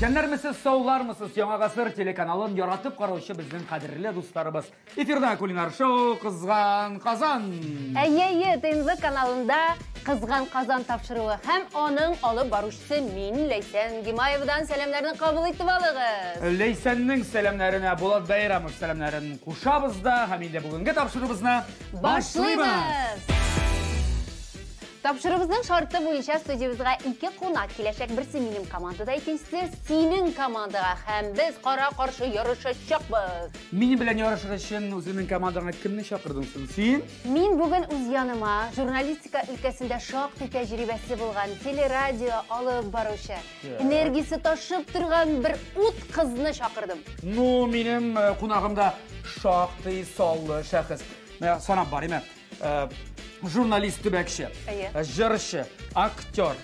Исәннәрмесез, саулармысыз, Яңа гасыр телеканалын яратып караучы безнең кадерле дусларыбыз. Эфирда кулинар шоу Кызган Казан. Әйе, ТНВ каналында Кызган Казан тапшыруы һәм аның алып баручысы мин, Ләйсән Гимаевадан сәламнәрне кабул итеп алыгыз. Ләйсәннең сәламнәренә Булат Бәйрәмов сәламнәрен кушабыз да һәм инде бүгенге тапшыруыбызны башлыйбыз. Тапшыруыбызның шарты буенча студиябызга ике кунак киләчәк. Берсе минем командада, икенчесе синең командага. Һәм без кара-каршы ярышачакбыз. Минем белән ярышыр өчен үзеңнең командаңа кемне чакырдың соң син? Мин бүген үз яныма журналистика өлкәсендә шактый тәҗрибәсе булган телерадио алып баручы, энергиясе ташып торган бер ут кызны чакырдым. Ну, минем кунагым да шактый саллы шәхес. Менә санап барыйм, журналист төбәкче, җырчы, актер,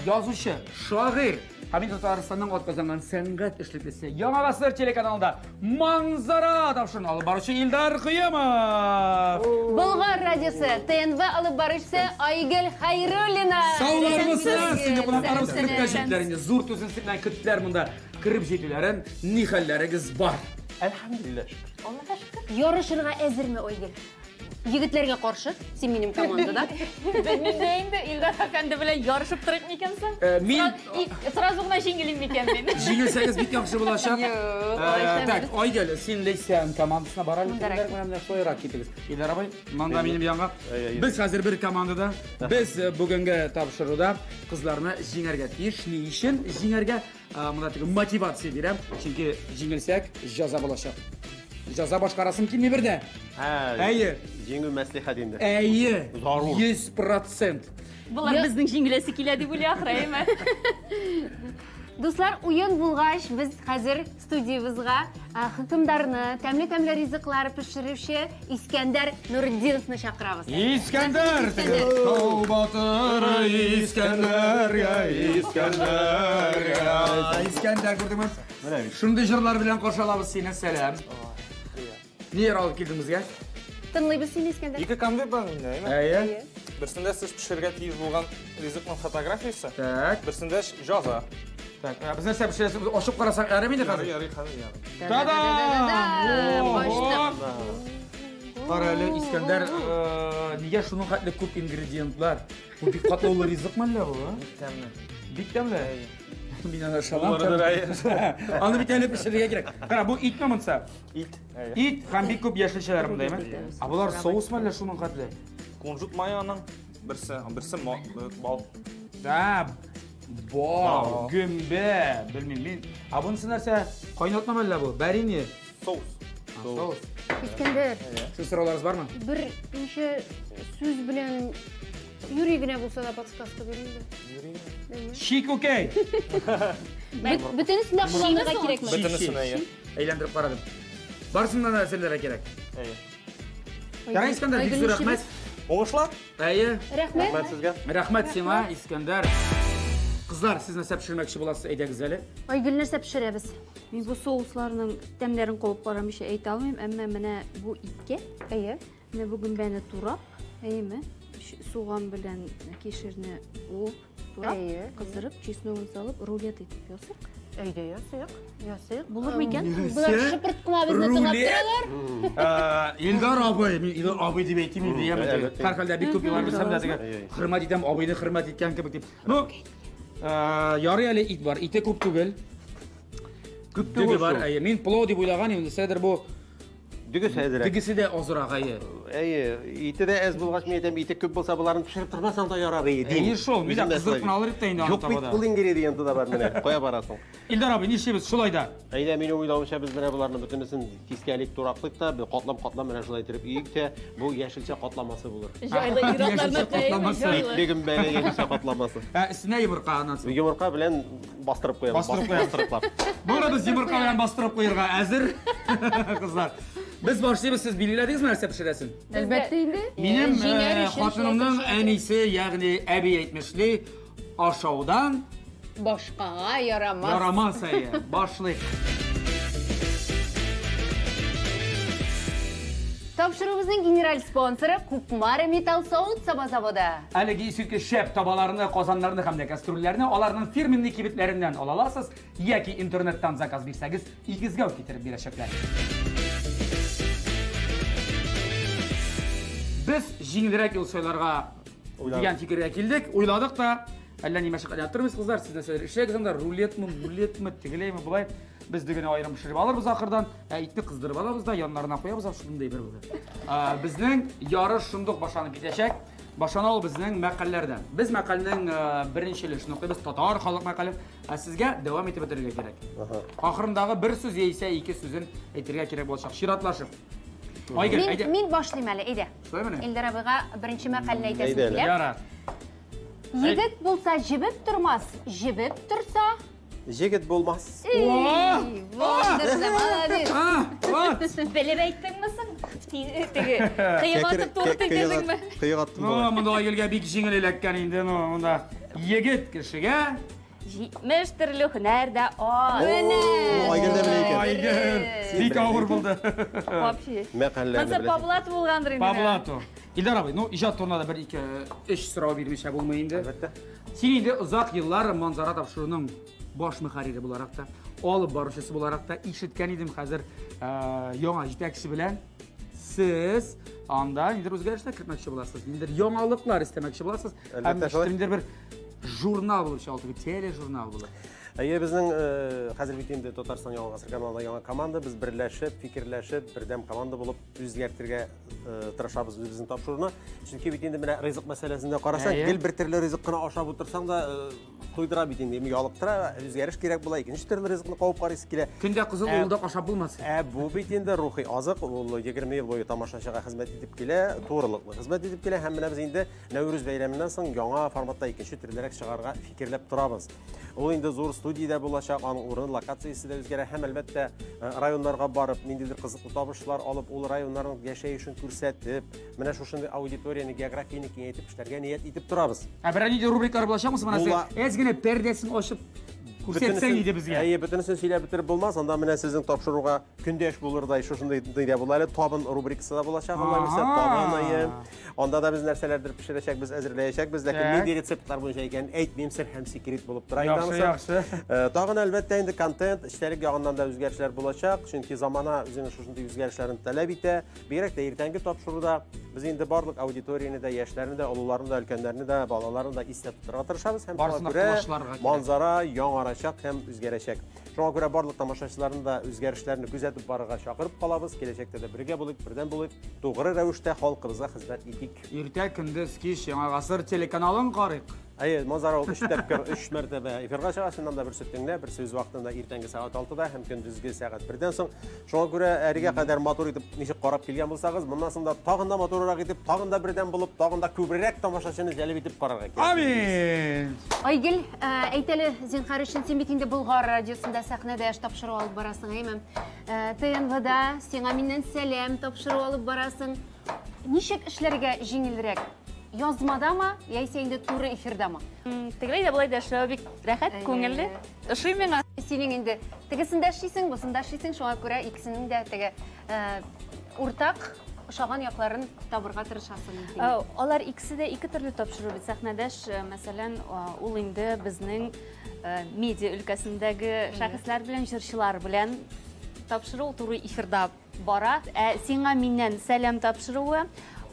язучы, шагыйрь. Һәм инде Татарстанның атказанган сәнгать эшлеклесе. Яңа гасыр телеканалында Манзара тапшыруын алып баручы Илдар Кыямов. Болгар радиосы ТНВ алып баручысы Айгөл Хәйруллина. Саулармысыз? Инде кунакларыбыз кереп тә җиттеләр инде. Зур түземсезлек белән көттеләр монда кереп җитүләрен. Ни хәлләрегез бар? Әлхәмдүлилләһ, шөкер. Аллаһка шөкер. Ярышырга әзерме, Айгөл? Егетләргә каршы, син минем командада. Белмим дә инде, Илдар әфәнде белән ярышып торыйк микән соң? Мин сразу гына җиңелим микән мин? Җиңелсәгез бик яхшы булачак. Юк, алай Так, Айгөл, син Ләйсән командасына бара әле. Илдар белән менә шулайрак китегез. Илдар абый, монда минем янга. Без хәзер бер командада. Без бүгенге тапшыруда кызларны җиңәргә тиеш. Ни өчен җиңәргә? Монда теге мотивация бирәм, чөнки җиңелсәк, җәза булачак. Җәза башкарасым килми бер дә. Әйе. Җиңү мәслихәт инде. Әйе. Зарур. 100%. Болар безнең җиңеләсе килә дип уйлый ахры, әйеме? Дуслар, уен булгач, без хәзер студиябызга хөкемдарны, тәмле-тәмле ризыклар пешерүче Искәндәр Нуртдиновны чакырабыз. Искәндәр! Тау батыры Искәндәргә, Искәндәргә. Искәндәр, күрдеңме? Шундый җырлар белән каршы алабыз сине, сәлам. Ниләр алып килдең безгә? Тыңлыйбыз сине, Искәндәр. Ике конверт бар миндә, әйме? Әйе. Берсендә сез пешерергә тиеш булган ризыкның фотографиясе. Так. Берсендә җаза. Так, без нәрсә пешерәсез? Ачып карасак, ярый инде хәзер. Ярый, хәзер ярый. Та-дам! Ачтык. Кара әле, Искәндәр, нигә шуның хәтле күп ингредиентлар? Бу бик катлаулы ризык мәллә бу, а? Бик тәмле. Бик тәмле? Мин аны ышанам. Булырдыр, әйе. Аны бит әле пешерергә кирәк. Кара, бу итме монысы? Ит. Ит һәм бик күп яшелчәләр монда, әйме? Ә болар соус мәллә шуның хәтле? Кунжут мае аның берсе, берсе бал. Да, бал, гөмбә, белмим мин. Ә монысы нәрсә? Кайнатма мәллә бу? Варенье? Соус. Соус. Искәндәр. Сез сорауларыгыз бармы? Бер ничә сүз белән юри генә булса да подсказка бирим инде. Юри генә. Чик окей. Бөтенесен дә кулланырга кирәкме? Бөтенесен, әйе. Әйләндереп карадым. Барысыннан да әзерләргә кирәк. Әйе. Ярый, Искәндәр, бик зур рәхмәт. Уңышлар. Әйе. Рәхмәт. Рәхмәт сезгә. Рәхмәт сиңа, Искәндәр. Кызлар, сез нәрсә пешермәкче буласыз, әйдәгез әле. Айгөл, нәрсә пешерәбез? Мин бу соусларның тәмнәрен кабып карамыйча әйтә алмыйм, әмма менә бу иткә, Әйе. менә бу гөмбәне турап, әйеме? Суган белән кишерне уып, турап, кыздырып, чесногын салып, рулет итеп ясыйк. Әйдә, ясыйк, ясыйк. Булыр микән? Болар шыпырт кына безне тыңлап торалар. Илдар абый, мин Илдар абый дип әйтим инде, яме. Һәрхәлдә бик күп еллар белсәм дә теге хөрмәт итәм, абыйны хөрмәт иткән кебек дип. Ну, ярый әле ит бар, ите күп түгел. Күп Дөге түгел бар, шул. әйе. Мин плов дип уйлаган идем, нәрсәдер бу. Дөгесе әзрәк. Дөгесе дә азрак, әйе. Әйе, ите дә әз булгач, мин әйтәм, ите күп булса, боларын пешереп тормасаң да ярар иде, дим. Әйе шул, мин дә Үзем дә кыздырып шулай кына алыр идем инде аны Юк бит, табада. ул ингредиенты да бар менә. Кая барасың? Илдар абый, нишлибез шулай да? Әйдә, минем уйлавымча, без менә боларның бөтенесен кискәлик, тураклык та, бер катлам-катлам менә шулай итеп өйек тә, бу яшелчә катламасы булыр. Җайлы ир-атларны Яшелчә катламасы. җайлы. Итле гөмбәле яшелчә катламасы. Ә, өстенә йомырка аннан соң. Йомырка белән бастырып куябыз. Бастырып куябыз. Бастырыклап. Буны без йомырка белән бастырып куярга әзер, кызлар. Без башлыйбыз, сез билгеләдегезме нәрсә пешерәсен? Әлбәттә инде. Минем Җиңәр өчен хатынымның шулай әнисе, ягъни әби әйтмешли, ашаудан башкага ярамас. Ярамас, әйе. Башлыйк. Тапшыруыбызның генераль спонсоры Кукмара Металл савыт саба заводы. Әлеге искиткеч шәп табаларны, казаннарны һәм дә кастрюльләрне аларның фирменный кибетләреннән ала аласыз яки интернеттан заказ бирсәгез, өегезгә үк китереп бирәчәкләр. Без җиңелрәк юл сайларга дигән фикергә килдек, уйладык та, әллә ни мәшәкатьләнеп тормыйбыз, кызлар, сез нәрсәдер эшләгез анда, рулетмы, мулетмы, тегеләйме, болай. Без дөгене аерым пешереп алырбыз ахырдан, ә итне кыздырып алабыз да, яннарына куябыз, шундый бер булыр. Безнең ярыш шундук башланып китәчәк. Башлана ул безнең мәкальләрдән. Без мәкальнең беренче өлешен укыйбыз, татар халык мәкале. Ә сезгә дәвам итеп бетерергә кирәк. Ахырындагы бер сүз яисә ике сүзен әйтергә кирәк булачак. Чиратлашып. Айгөл, әйдә. Мин башлыйм әле, әйдә. Шулаймыни? Илдар абыйга беренче мәкальне әйтәсем килә. Ярар. Егет булса җебеп тормас, җебеп торса Җегет булмас. Булдырды, молодец. Белеп әйттеңме соң? Теге кыек атып туры тидердеңме? Кыек аттым. Ну, монда Айгөлгә бик җиңел эләккән инде, ну, монда егет кешегә 70 төрле һөнәр дә аз. Менә. Айгөл дә белә икән. Айгөл, бик авыр булды. Вообще. Мәкальләрне Монсы беләсең. по блату булгандыр инде. По блату. Илдар абый, ну, иҗат турында да бер ике өч сорау бирмичә булмый инде. Әлбәттә. Син инде озак еллар Манзара тапшыруының баш мөхәррире буларак та, алып баручысы буларак та ишеткән идем, хәзер яңа җитәкче белән сез анда ниндидер үзгәрешләр кертмәкче буласыз, ниндидер яңалыклар истәмәкче буласыз. Һәм ниндидер бер журнал булып чыга, теге тележурнал булып. Әйе, безнең хәзер бит инде Татарстан яңа гасыр каналында яңа команда, без берләшеп, фикерләшеп, бердәм команда булып үзгәртергә тырышабыз үзебезнең тапшыруны. Чөнки бит инде менә ризык мәсьәләсендә карасаң, гел бер төрле ризык кына ашап утырсаң да туйдыра бит инде, ялыктыра, үзгәреш кирәк була, икенче төрле ризыкны кабып карыйсы килә. Көндә кызыл уылдык ашап булмас. Ә бу бит инде рухи азык, ул 20 ел буе тамашачыга хезмәт итеп килә, турылыклы хезмәт итеп килә һәм менә без инде Нәүрүз бәйрәменнән соң яңа форматта икенче төрлерәк чыгарга фикерләп торабыз. Ул инде зур студиядә булачак, аның урыны, локациясе дә үзгәрә һәм әлбәттә районнарга барып, ниндидер кызыклы табышлар алып, ул районнарның яшәешен күрсәтеп, менә шушындый аудиторияне, географияне киңәйтеп эшләргә ният итеп торабыз. Ә берәр нинди рубрикалар булачакмы соң? Менә әз генә пәрдәсен ачып күрсәтсәң иде безгә. Әйе, бөтенесен сөйләп бетереп булмас. Анда менә сезнең тапшыруга көндәш булырдай шушындый дә була әле, табын рубрикасы да булачак, Алла бирсә, табын әйе. Анда да без нәрсәләрдер пешерәчәкбез, әзерләячәкбез, ләкин нинди рецептлар буенча икәнен әйтмим, сер һәм секрет булып тора инде Яхшы, анысы. яхшы. Тагын әлбәттә инде контент, эчтәлек ягыннан да үзгәрешләр булачак, чөнки замана үзенең шушындый үзгәрешләрен таләп итә. Бигрәк тә иртәнге тапшыруда без инде барлык аудиторияне дә, яшьләрне дә, олыларны да, өлкәннәрне дә, балаларны да истә тотарга тырышабыз һәм шуңа Барысына күрә колачларга кирәк. манзара яңарачак һәм үзгәрәчәк. Шуңа күрә барлык тамашачыларны да үзгәрешләрне күзәтеп барырга чакырып калабыз. Киләчәктә дә бергә булыйк, бердәм булыйк, тугры рәвештә халкыбызга хезмәт итик. Иртә, көндез, кич Яңа гасыр телеканалын карыйк. Әйе, манзара ул 3 тапкыр, 3 мәртәбә эфирга чыга, чыннан да берсе төнлә, берсе үз вакытында иртәнге сәгать 6-да һәм көндезге сәгать 1-дән соң. Шуңа күрә әлегә кадәр матур итеп ничек карап килгән булсагыз, моннан соң да тагын да матуррак итеп, тагын да бердәм булып, тагын да күбрәк тамашачыны җәлеп итеп карарга кирәк. Амин! Айгөл, әйт әле, зинһар өчен, син бит инде Болгар радиосында сәхнәдә эш тапшыру алып барасың, әйме? ТНВда сиңа миннән сәлам тапшыру алып барасың. Ничек эшләргә җиңелрәк? Язмадамы, яисә инде туры эфирдамы? Тегеләй дә болай да эшләү бик рәхәт, күңелле. Ошый миңа. Синең инде тегесендә эшлисең, бусында эшлисең, шуңа күрә икесенең дә теге уртак ошаган якларын табырга тырышасың инде. Алар икесе дә ике төрле тапшыру бит. Сәхнәдәш, мәсәлән, ул инде безнең медиа өлкәсендәге шәхесләр белән, җырчылар белән тапшыру, ул туры эфирда бара. Ә сиңа миннән сәлам тапшыруы,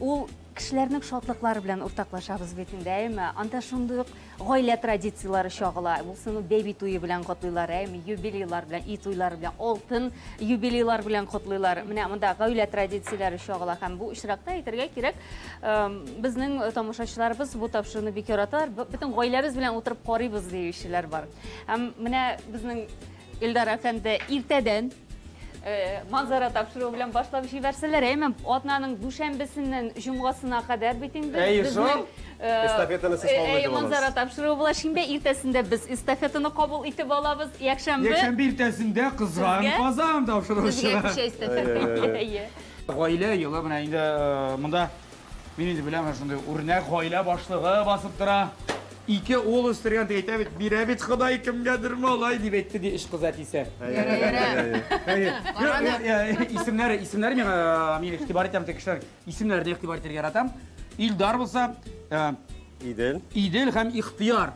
ул кешеләрнең шатлыклары белән уртаклашабыз бит инде, әйме? Анда шундый ук гаилә традицияләре чагыла. Булсын ул бәби туе белән котлыйлар, әйме? Юбилейлар белән, өй туйлары белән, алтын юбилейлар белән котлыйлар. Менә монда гаилә традицияләре чагыла һәм бу очракта әйтергә кирәк, безнең тамашачыларыбыз бу тапшыруны бик яраталар. Бөтен гаиләбез белән утырып карыйбыз диючеләр бар. Һәм менә безнең Илдар әфәнде иртәдән манзара тапшыруы белән башлап җибәрсәләр, әйме, атнаның дүшәмбесеннән җомгасына кадәр бит инде Әй, безнең, шул. Эстафетаны сез кабул итеп манзара аласыз. тапшыруы була. Шимбә иртәсендә без эстафетаны кабул итеп алабыз. Якшәмбе. Якшәмбе иртәсендә Кызган Сезгә? Казан тапшыруы Безгә чыга. күчә эстафета. Әйе. Гаилә елы менә инде монда мин инде беләм, шундый үрнәк гаилә башлыгы басып тора. Ике ул үстергән дип әйтә бит, бирә бит Ходай кемгәдер малай дип әйтте ди өч кыз әтисе. Исемнәре, исемнәре миңа мин игътибар итәм теге кешеләр исемнәренә игътибар итәргә яратам. Илдар булса, Идел. Идел һәм Ихтияр.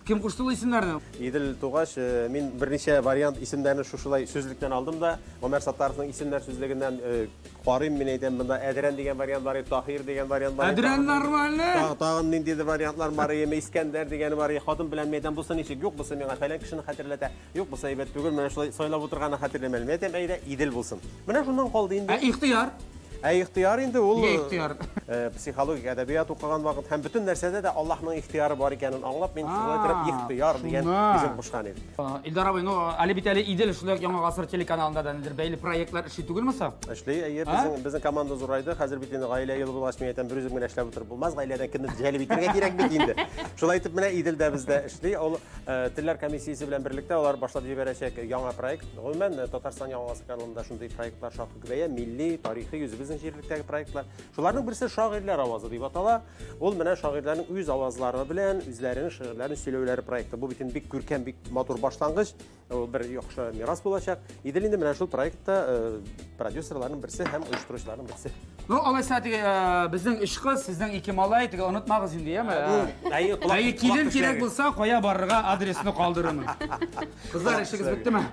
Кем кушты ул исемнәрне? Идел тугач, мин берничә вариант исемнәрне шушылай сүзлектән алдым да, Гомәр Саттаровның исемнәр сүзлегеннән карыйм, мин әйтәм, монда Әдрән дигән вариант бар, Таһир дигән вариант бар. Әдрән нормально. Тагын ниндидер вариантлар бар, Искәндәр дигәне бар, хатын белән мин әйтәм, бусы ничек? Юк, бусы миңа фәлән кешене хәтерләтә. Юк, бусы әйбәт түгел, менә шулай сайлап утырганны хәтерләмәм. Мин әйтәм, әйдә, Идел булсын. Менә шуннан калды инде. Ә Ихтияр? Ә ихтияр инде ул ихтияр? Психологик әдәбият укыган вакыт һәм бөтен нәрсәдә дә Аллаһның ихтияры бар икәнен аңлап, мин шулай торып ихтияр дигән исем кушкан идем. Илдар абый, ну, әле бит әле Идел шулай ук Яңа гасыр телеканалында да ниндидер бәйле проектлар эшли түгелме соң? Эшли, әйе, безнең команда зурайды. Хәзер бит инде гаилә елы булгач, мин әйтәм, бер үзем генә эшләп утырып булмас, гаиләдән кемне җәлеп итәргә кирәк бит инде. Шулай итеп менә Идел дә бездә эшли. Ул телләр комиссиясе белән берлектә алар башлап җибәрәчәк яңа проект. Гомумән, Татарстан Яңа гасыр каналында шундый проектлар шактый күбәя, милли, тарихи, үзебезнең җирлектәге проектлар. Шуларның берсе Шагыйрьләр авазы дип атала. Ул менә шагыйрьләрнең үз авазлары белән үзләренең шигырьләрен сөйләүләре проекты. Бу бит инде бик күркәм, бик матур башлангыч. Ул бер яхшы мирас булачак. Идел инде менә шул проектта продюсерларның берсе һәм оештыручыларның берсе. Ну, алайса теге безнең өч кыз, сезнең ике малай, теге онытмагыз инде, яме? Әйе, килен кирәк булса, кая барырга адресны калдырырмын. Кызлар, эшегез беттеме?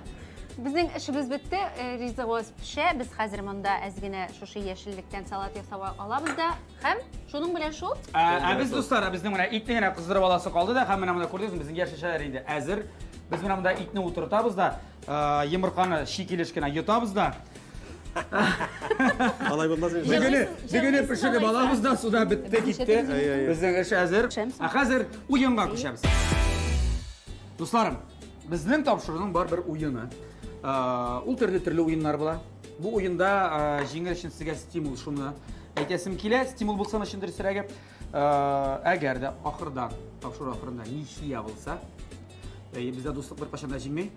Безнең эшебез бетте, ризыгыбыз пешә. Без хәзер монда әз генә шушы яшеллектән салат ясап алабыз да һәм шуның белән шул. Ә без, дуслар, безнең менә итне генә кыздырып аласы калды да, һәм менә монда күрдегезме, безнең яшелчәләр инде әзер. Без менә монда итне утыртабыз да, йомырканы чи килеш кенә йотабыз да. Алай булмас инде. Дөгене пешереп алабыз да, суда бетте китте. Безнең эш әзер. Ә хәзер уенга күчәбез. Дусларым, безнең тапшыруның бар бер уены. Ул төрле-төрле уеннар була. Бу уенда җиңер өчен сезгә стимул шуны әйтәсем килә. Стимул булсын өчен дөресрәге. Әгәр дә ахырдан, тапшыру ахырында ничья булса, бездә дуслык беркайчан да җиңми.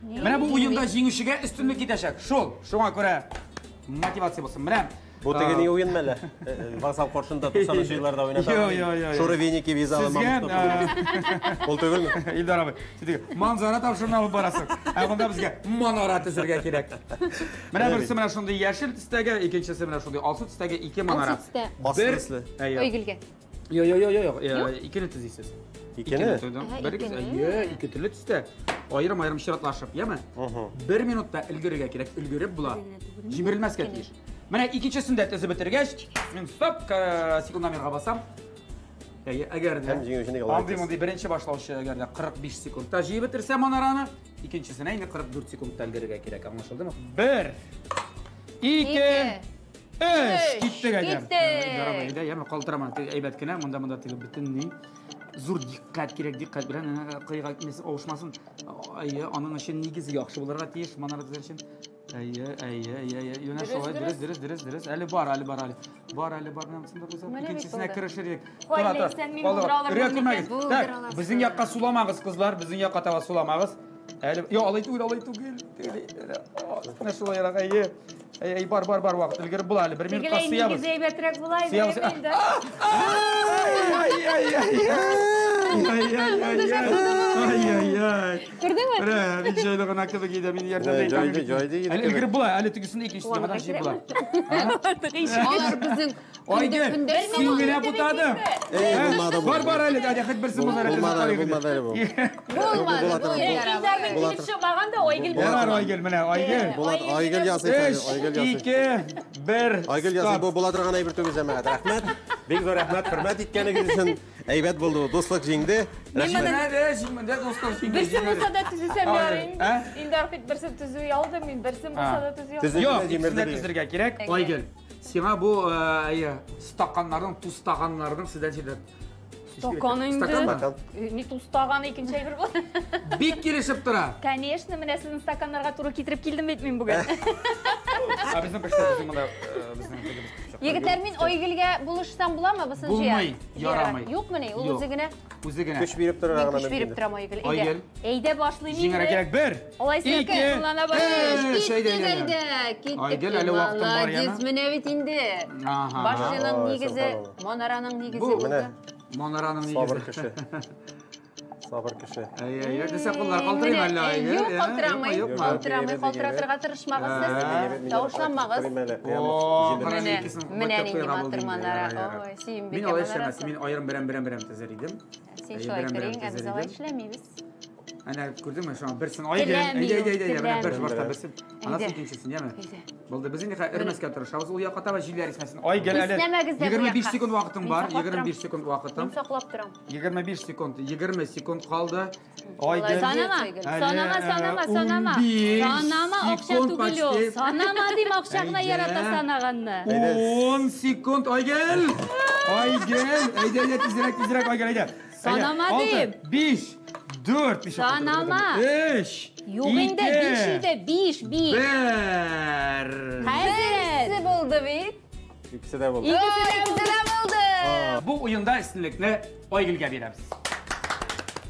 Менә бу уенда җиңүчегә өстенлек китәчәк. Шул, шуңа күрә мотивация булсын. Менә бу теге ни уен мәле? Вокзал каршында 90 елларда уйната. Йо, йо, йо. Шуры веники визалы мамык. Ул түгелме? Илдар абый, син теге манзара тапшыруны алып барасың. Ә монда безгә манара төзергә кирәк. Менә берсе менә шундый яшел төстәге, икенчесе менә шундый алсу төстәге ике манара. Бер Айгөлгә. Йо, йо, йо, йо, йо, икене төзисез. Икене? Бер ике төрле төстә. Аерым-аерым чиратлашып, яме? Бер минутта өлгерергә кирәк, өлгереп була. Җимерелмәскә тиеш. Менә икенчесен дә төзеп бетергәч, мин стоп секундомерга басам. Әгәр дә андый-мондый беренче башлаучы әгәр дә 45 секундта җыеп бетерсә манараны, икенчесенә инде 44 секундта өлгерергә кирәк, аңлашылдымы? 1 2 3 киттек әйдә. Киттек. Әйдә, калтырама, әйбәт кенә, монда теге бөтен ни. Зур диккать кирәк, диккать белән кыйга китмәсен, авышмасын. Әйе, аның өчен нигезе яхшы булырга тиеш, манара төзер өчен. Әйе, әйе, әйе, әйе. Юнә шулай, дөрес, дөрес, дөрес, дөрес. Әле бар, әле бар, әле. Бар, әле бар, менә монсын да куйсам. Икенчесенә керешер идек. Тора, тора. Өрә күрмәгез. Так, безнең якка суламагыз, кызлар, безнең якка таба суламагыз. Әле, йо, алай түгел, алай түгел. Менә шулайрак, әйе. Әй, бар, бар, бар, вакыт өлгереп була әле. Бер минутка сыябыз. Тегеләй нигезе әйбәтрәк була иде инде. Ай, ай, ай, ай. Ай, ай, ай, ай, ай. Күрдеңме? Менә, бик җайлы гына кебек иде, мин ярдәм итәм. Әле өлгереп була, әле тегесен икенчесен яңадан җыеп була. Алар безнең Айгөл, син генә бутадың. Бар, бар әле, әйдә, хоть берсен булса әле. Булмады, булмады әле бу. Булмады, Илдарның килеп чыкмаган да Айгөл. Ярар, Айгөл, менә Айгөл. Булат, Айгөл ясый, Айгөл ясый. 3, 2, 1. Айгөл ясый, бу була торган әйбер түгел, җәмәгать. Рәхмәт. Бик зур рәхмәт, хөрмәт иткәнегез өчен. Әйбәт булды бу, дуслык җиңде. Рәхмәт. Җиңмәде, дуслык җиңде. Берсе булса да төзесәм ярый инде. Илдар бит берсен төзи алды, мин берсен булса да төзи алдым. Юк, икесен дә төзергә кирәк. Айгөл, сиңа бу стаканнарның, тустаганнарның сездән җирдә. Стакан инде. Ни тустаган икенче әйбер бу. Бик килешеп тора. Конечно, менә сезнең стаканнарга туры китереп килдем бит мин бүген. Ә безнең пеште, безнең монда безнең тегебез. Егетләр, мин Айгөлгә булышсам буламы? Бусын җыя. Булмый, ярамый. Юкмыни? Ул үзе генә. Үзе генә. Көч биреп торырга гына. Көч биреп торам, Айгөл. Айгөл. Әйдә башлыйм инде. Җиңәргә кирәк. 1 2 3 Әйдә, киттек. Айгөл, әле вакытың бар яна. Молодец, менә бит инде. Башняның нигезе, манараның нигезе булды. Манараның нигезе. Сабыр кеше. Сабыр кеше. Әйе, әйе, десә куллар калтырыйм әллә, әйе. Юк, калтырамый. Калтырамый, калтыратырга тырышмагыз сез. Тавышланмагыз. Менә, менә нинди матур манара. Ой, Сөембикә Мин алай эшләмәс, мин аерым берәм-берәм төзер идем. Син шулай керең, ә без алай эшләмибез. Әнә, күрдеңме, шуңа берсен ай әйдә, әйдә, әйдә, менә бер башта берсен. Анасы икенчесен, яме. Булды, без инде өрмәскә тырышабыз. Ул якка таба җилләр исмәсен. Ай гел әле. 25 секунд вакытың бар, 25 секунд вакытың. Мин саклап торам. 25 секунд, 20 секунд калды. Ай гел. Санама, санама, санама, санама. Санама, акча түгел ул. Санама дим, акча гына ярата санаганны. 10 секунд, ай гел. Ай гел, әйдә, әйдә, тизрәк, тизрәк, ай гел, әйдә. Санама дим. 5, 4, Санама. 3, Юк инде, 5 инде, 5, 5. 1. Хәзер. Икесе булды бит. Икесе дә булды. Икесе дә булды. Бу уенда өстенлекне Айгөлгә бирәбез.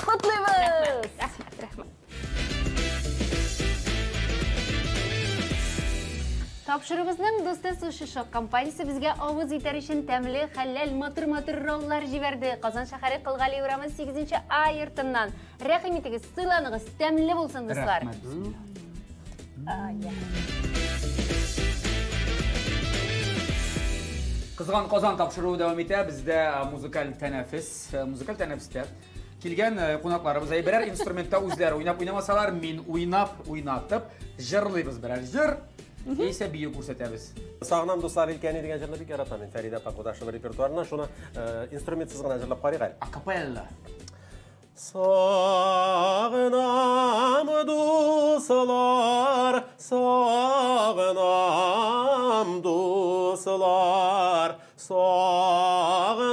Котлыйбыз. Рәхмәт, рәхмәт. Тапшыруыбызның дусты Суши Шоп компаниясе безгә авыз итәр өчен тәмле, хәләл, матур-матур роллар җибәрде. Казан шәһәре Кылгали урамы 8 А йортыннан. Рәхим итегез, сыйланыгыз, тәмле булсын, дуслар. Кызган Казан тапшыруы дәвам итә. Бездә музыкаль тәнәфес. Музыкаль тәнәфестә килгән кунакларыбыз берәр инструментта үзләре уйнап уйнамасалар, мин уйнап, уйнатып җырлыйбыз берәр җыр. Яисә бию күрсәтәбез. Сагынам дуслар илкәне дигән җырны бик яратам мин. Фәридә апа Кудашева репертуарыннан шуны инструментсыз гына җырлап карыйк әле. Акапелла. Сагынам дуслар, сагынам дуслар, сагынам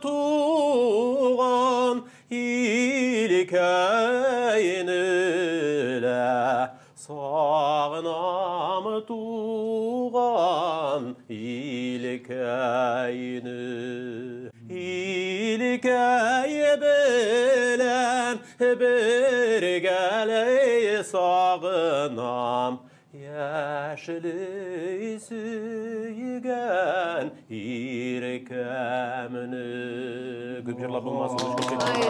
туган илкәйне лә. Сагынам туган илкәйне. Илкәй белән бергәләй сагынам. Яшьли сөйгән иркәмне. Күп җырлап булмас. Ай,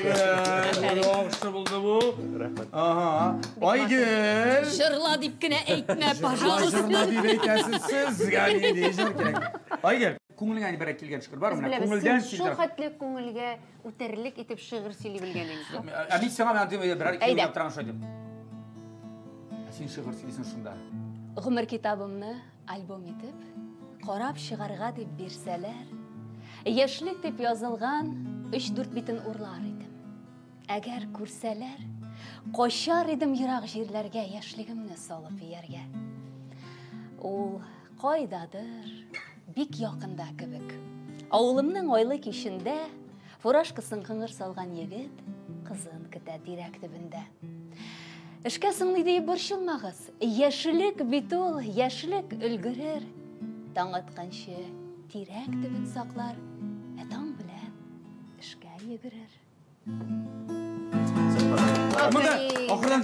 рәхмәт. Яхшы булды бу. Рәхмәт. Ага. Айгөл. Җырла дип кенә әйтмә, пожалуйста. Җырла дип әйтәсез сезгә нинди җыр кирәк. Айгөл, күңелеңә берәр килгән шигырь бармы? Менә күңелдән Шул хәтле күңелгә үтәрлек итеп шигырь сөйли белгәнең. Ә мин сиңа менә берәр килгән торам шулай дип. Син шигырь сөйлисең шунда. Гомер китабымны альбом итеп, карап чыгарга дип бирсәләр, яшьлек дип язылган 3-4 битен урлар идем. Әгәр күрсәләр, качар идем ерак җирләргә яшьлегемне салып ияргә. Ул кайдадыр, бик якында кебек. Авылымның айлы кичендә фуражкасын кыңгыр салган егет кызын көтә тирәк төбендә. Эшкә соң дип борчылмагыз. Яшьлек бит ул, яшьлек өлгерер. Таң атканчы тирәк төбен саклар, ә таң белән эшкә йөгерер. Монда ахырдан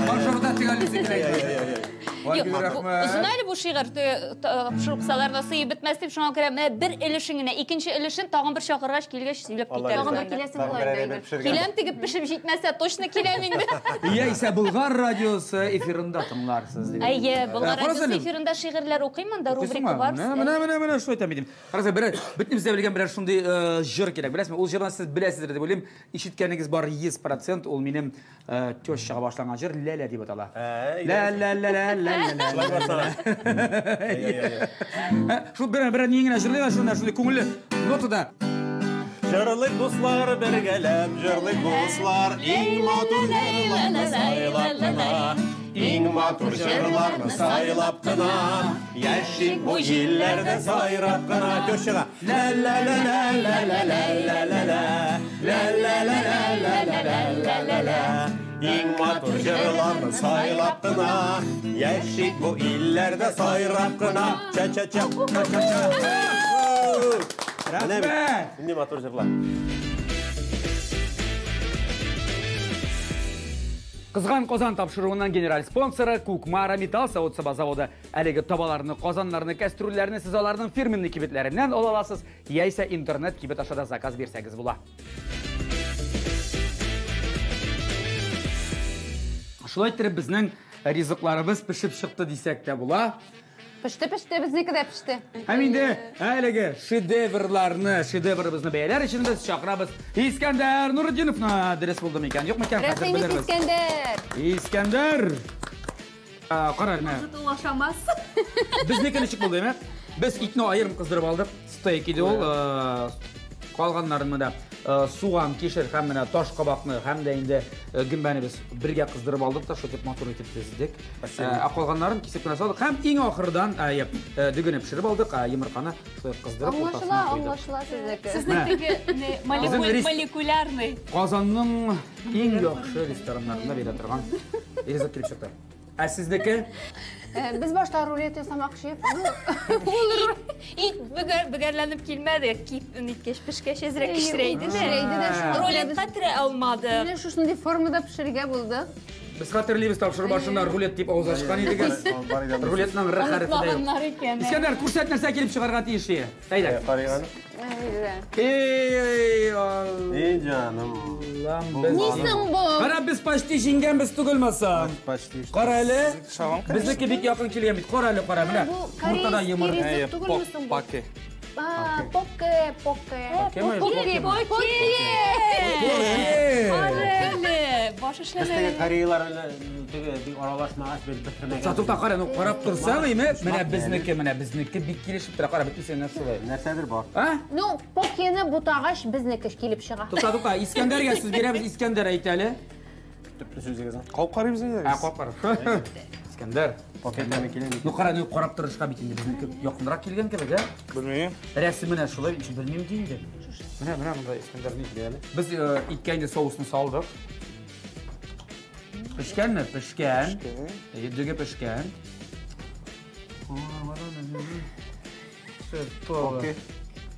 маршрутта төгәллисе кирәк. Озын әле бу шигырь тапшыру кысаларында сыеп бетмәс дип, шуңа күрә менә бер өлешен генә, икенче өлешен тагын бер чакыргач килгәч сөйләп китәбез. Тагын бер киләсең була инде. Киләм теге пешеп җитмәсә, точно киләм инде. Яисә Болгар радиосы эфирында тыңларсыз дип. Әйе, Болгар радиосы эфирында шигырьләр укыйм, анда рубрика бар. Менә, менә, менә шулай әйтәм идем. Карасаң, берәр бөтенебез дә белгән берәр шундый җыр кирәк. Беләсезме, ул җырны сез беләсездер дип уйлыйм. Ишеткәнегез бар 100%, ул минем тещага башланган җыр Ләлә дип атала. Лә-лә-лә-лә-лә. Шул берәр ни генә җырлыйлар, шунда шундый күңелле нотада. Җырлыйк дуслар бергәләп, җырлыйк дуслар, иң матур җырларны сайлап кына, иң матур җырларны сайлап кына, яшик бу җилләрдә сайрап кына. Тещага. Лә-лә-лә-лә-лә-лә-лә-лә, лә-лә-лә-лә-лә-лә-лә. Иң матур җырларны сайлап кына, яшик бу илләрдә сайрап кына. Ча-ча-ча, ча-ча-ча. Рәхмәт! Нинди матур җырлар. Кызган Казан тапшыруының генераль спонсоры Кукмара металл савыт-саба заводы. Әлеге табаларны, казаннарны, кәстрүлләрне сез аларның фирменный кибетләреннән ала аласыз, яисә интернет кибет аша да заказ бирсәгез була. Шулай иттереп безнең ризыкларыбыз пешеп чыкты дисәк тә була. Пеште, пеште, безнеке дә пеште. Һәм инде әлеге шедеврларны, шедеврыбызны бәяләр өчен без чакырабыз Искәндәр Нурутдиновны. Дөрес булды микән, юк микән, хәзер Рәхим ит, белербез. Искәндәр. Искәндәр! Кара әле, Может, ул ашамас. Безнеке ничек булды, әйме? Без итне аерым кыздырып алдык. Стейк иде ул. Калганнарын менә суган, кишер һәм менә таш кабакны һәм дә инде гөмбәне без бергә кыздырып алдык та, шулай итеп матур итеп тездек. Ә калганнарын кисеп кенә салдык һәм иң ахырдан дөгене пешереп алдык, ә йомырканы шулай кыздырып Аңлашыла, уртасына куйдык. аңлашыла сезнеке. Сезнең теге не, Безнең молекулярный. Казанның иң яхшы рестораннарында бирә торган ризык килеп чыкты. Ә сезнеке? Без башта рулет ясамакчы. Ит бөгәрләнеп килмәде, кип ниткәч пешкәч әзрәк кечерәйде дә. Кечерәйде дә, шуңа күрә Рулетка терә алмады. Менә шушындый формада пешерергә булдык. Без хәтерлибез, тапшыру башында рулет дип авыз ачкан идек. Рулетның р хәрефе дә юк. Онытмаганнар икән. Искәндәр, күрсәт нәрсә килеп чыгарга тиеш ие. Әйдә. Карыйк әле. Әйдә. Эй, Аллам, Эй, җаным. без Ни соң бу? Кара, без почти җиңгәнбез түгелме соң? Почти. Кара әле. Шаган, конечно. Безнеке бик якын килгән бит. Кара әле, кара, менә. Бу Уртада корейский йомырка. ризык түгелме соң бу? Паке. А, поке, поке. Покеме? Поке, поке. Поке. Әле, баш Без теге эшләмәгән. кореялар белән теге бик аралашмагач, без бетермәгән. Тукта, кара, ну карап торсаң, име, менә безнеке, менә безнеке бик килешеп тора. Кара, бөтенесе менә шулай. Нәрсәдер бар. А? Ну, покены бутагач безнеке килеп чыга. Тукта, тукта, Искәндәргә сүз бирәбез. Искәндәр әйт әле. Төпле сүзегезне. Калып карыйбыз инде. Ә, кап кара. Искәндәр. Пакетларны килә Ну кара, ну карап торышка бит инде безнеке якынрак килгән кебек, ә? Белмим. Рәсеме менә шулай, ничек белмим ди инде. Менә, менә монда Искәндәр ни әле. Без иткә инде соусны салдык. Пешкәнме? Пешкән. Дөге пешкән. Поке.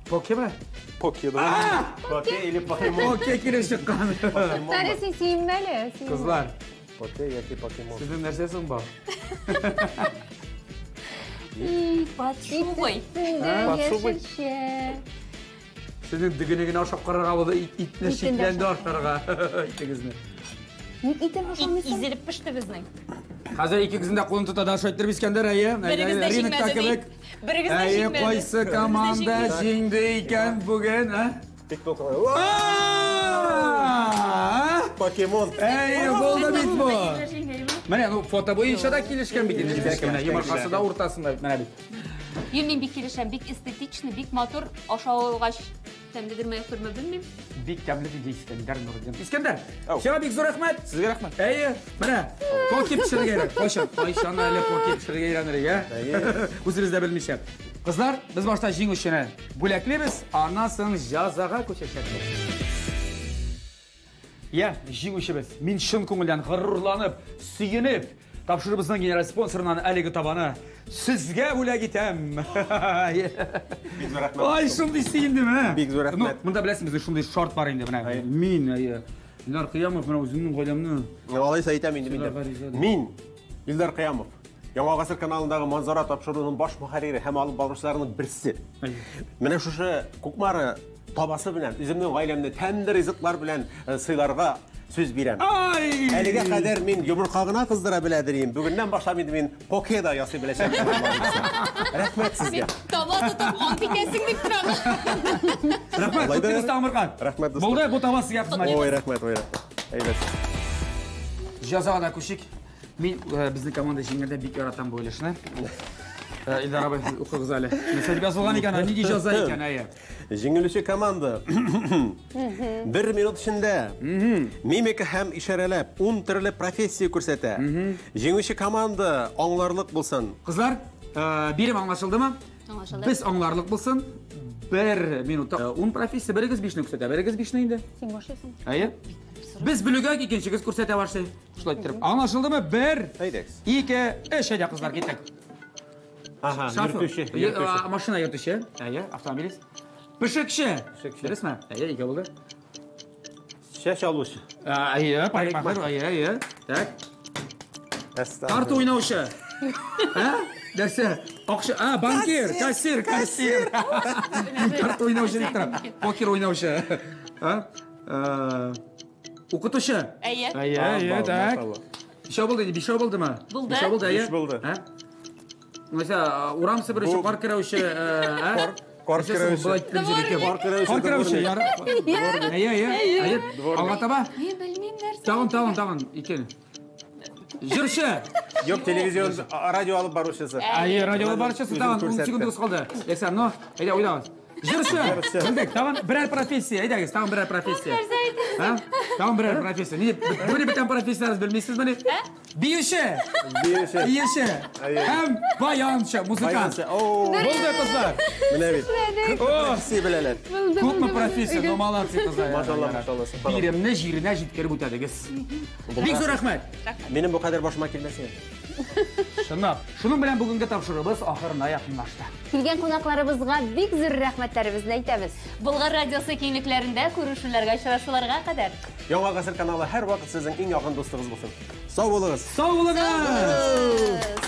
Покеме? Поке, да. Поке или покемон. Поке килеп чыккан. Таре, син сөенмә әле. сөенмә. Кызлар, Поке яки покемон. сезнең нәрсә соң бар? Под шубой. Өстендә Под шубой. яшелчә. Сезнең дөгене генә ашап карарга булды, итне Итен дә шикләнде ашарга. Итегезне. Ник итен Ит ашамыйсың? изелеп пеште безнең. Хәзер икегезнең дә кулын тота да шайтырып Искәндәр, әйе. Берегез дә Рынокта җиңмәде кебек. ди. Берегез дә Әйе, җиңмәде. кайсы команда җиңде икән бүген, ә? Бик толкынлы. А! Покемон. Әйе, булды бит бу. Менә, ну, фото буенча да килешкән бит инде безнеке. Менә йомыркасы да уртасында бит, менә бит. Юк, мин бик килешәм, бик эстетичный, бик матур. Ашау алгач тәмледерме, юктырмы белмим. Бик тәмле диде Искәндәр Нурутдинов. Искәндәр, Ау. сиңа бик зур рәхмәт. Сезгә рәхмәт. Әйе, менә поке пешерергә өйрән. Кайчан, кайчан әле поке пешерергә өйрәнергә? Үзебез дә белмичә. Кызлар, без башта җиңүчене бүләклибез, аннан соң җәзага күчәчәкбез. Я, җиңүчебез. Мин чын күңелдән горурланып, сөенеп, тапшырыбызның генераль спонсорыннан әлеге табаны сезгә бүләк итәм. Бик зур рәхмәт. Ай, шундый сөендем, ә? Бик зур рәхмәт. Ну, монда беләсең, безнең шундый шарт бар инде, менә. Мин, әйе, Илдар Кыямов, менә үземнең гаиләмне. Алайса әйтәм инде мин дә. Мин Илдар Кыямов. Яңа гасыр каналындагы Манзара тапшыруының баш мөхәррире һәм алып баручыларының берсе. Менә шушы Кукмара табасы белән үземнең гаиләмне тәмле ризыклар белән сыйларга сүз бирәм. Ай! Әлегә кадәр мин йомырка гына кыздыра белә идем. Бүгеннән башлап инде мин поке да ясый беләчәкмен. Рәхмәт сезгә. Таба тотып ант итәсең дип торам. Рәхмәт, Алай да күптегез тамырга. Рәхмәт, дуслар. Булды, бу таба сезгә хезмәт. Ой, рәхмәт, ой, рәхмәт. Әйбәт. Җәзага да күчик. Мин безнең команда җиңгәндә бик яратам бу өлешне. Илдар абый, укыгыз әле. Нәрсә дип язылган икән, нинди җәза икән, әйе. Җиңелүче команда бер минут эчендә мимика һәм ишарәләп 10 төрле профессия күрсәтә. Җиңүче команда аңларлык булсын. Кызлар, бирем аңлашылдымы? Аңлашылды. Без аңларлык булсын. Бер минутта 10 профессия, берегез 5-не күрсәтә, берегез 5-не инде. Син башлыйсың. Әйе. Без белүгә икенчегез күрсәтә башлый. Шулай иттереп. Аңлашылдымы? 1, Әйдәгез. 2, 3, әйдә, кызлар, киттек. Ага, Шофер. йөртүче, йөртүче. Машина йөртүче. Әйе, автомобилист. Пешекче. Пешекче. Дөресме? Әйе, икәү булды. Чәч алучы. Әйе, парикмахер, әйе, әйе. Так. Карта уйнаучы. Ә? Нәрсә? Акча, а, банкир, кассир, кассир. Карта уйнаучы дип торам. Покер уйнаучы. А? Укытучы. Әйе. Әйе, әйе, так. Бишәү булды инде, бишәү булдымы? Булды. Бишәү булды, әйе. Биш булды. Ә? Нәрсә, урам себерүче, кар керәүче, ә? Кар керәүче. Кар керәүче. Кар керәүче, яр. Әйе, әйе. Әйе. Алга таба. Мин белмим нәрсә. Тагын, тагын, тагын. Ике. Җырчы. Юк, телевизион, радио алып баручысы. Әйе, радио алып баручысы Үзен тагын 10 күрсәтте. секундыбыз калды. Әйсә, ну, әйдә, уйлагыз. Җырчы. Белдек, тагын берәр профессия, әйдәгез, тагын берәр профессия. Ә? Тагын берәр профессия. Ни, бер бөтен профессияләрегез белмисезмени? Биюче. Биюче. Биюче. Әйе. Һәм баянчы, музыкант. Баянчы. О, Булды, кызлар. Менә бит. Күпме профессия беләләр. Күпме профессия, ну молодцы, кызлар. Машалла, машалла, субханалла. Биремне җиренә җиткереп үтәдегез. Бик зур рәхмәт. Минем бу кадәр башыма килмәс иде. Чынлап. Шуның белән бүгенге тапшыруыбыз ахырына якынлашты. Килгән кунакларыбызга бик зур рәхмәтләребезне әйтәбез. Болгар радиосы киңлекләрендә күрешүләргә, очрашуларга кадәр. Яңа гасыр каналы һәрвакыт сезнең иң якын дустыгыз булсын. Сау булыгыз. Сау булыгыз!